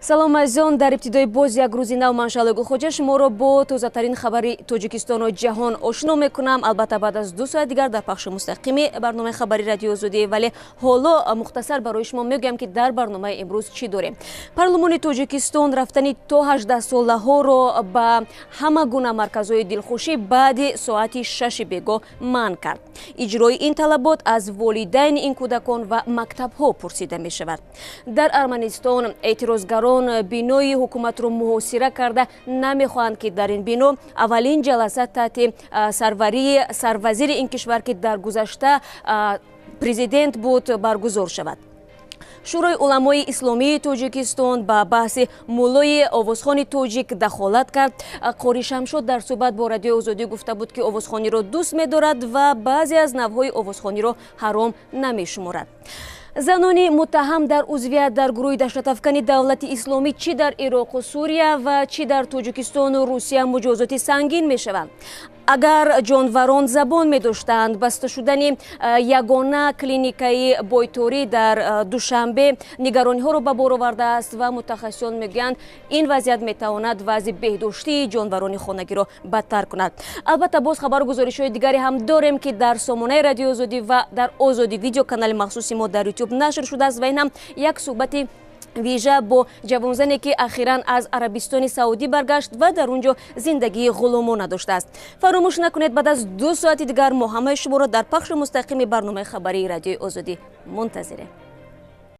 Салом, азизон. Дар ибтидои боз як рӯзи нав ман, Шаҳлои Гулхоҷа, шуморо бо тозатарин хабари Тоҷикистону ҷаҳон ошно мекунам. Албатта, баъд аз 2 соат дигар дар пахши мустақими барномаи хабари Радиои Озодӣ. Вале ҳоло мухтасар барои шумо мегӯям, ки дар барномаи имрӯз чӣ дорем. Парлумони Тоҷикистон рафтани то 18 солаҳоро ба ҳама гуна марказҳои дилхушӣ баъди соати 6-и бегоҳ манъ кард. Иҷрои ин талабот аз волидайни ин кӯдакон ва мактабҳо пурсида мешавад. Дар Арманистон эътирозгарон бинои ҳукуматро муҳосира карда, намехоҳанд, ки дар ин бино аввалин ҷаласа таҳти сарварии сарвазири ин кишвар, ки дар гузашта президент буд, баргузор шавад. Шӯрои уламои исломии Тоҷикистон ба баҳси муллои овозхони тоҷик дахолат кард. Қори Шамшод дар суҳбат бо Радиои Озодӣ гуфта буд, ки овозхониро дӯст медорад ва баъзе аз навъҳои овозхониро ҳаром намешуморад. Занони муттаҳам дар узвият дар гурӯҳи даҳшатафкани Давлати Исломӣ чӣ дар Ироқу Сурия ва чӣ дар Тоҷикистону Русия муҷозоти сангин мешаванд. Агар ҷонварон забон медоштанд. Баста шудани ягона клиникаи бойторӣ дар Душанбе нигарониҳоро ба бор овардааст ва мутахассисон мегӯянд, ин вазъият метавонад вазъи беҳдоштии ҷонварони хонагиро бадтар кунад. Албатта, боз хабару гузоришҳои дигаре ҳам дорем, ки дар сомонаи Радиои Озодӣ ва дар Озодӣ Видео, канали махсуси мо дар Ютуб, нашр шудааст. Ва ин ҳам як суҳбати вижа бо ҷавонзане, ки ахиран аз Арабистони Саудӣ баргашт ва дар он ҷо зиндагии ғуломона доштааст. Фаромӯш накунед, баъд аз 2 соати дигар мо ҳамаи шуморо дар пахши мустақими барномаи хабарии Радиои Озодӣ мунтазирем.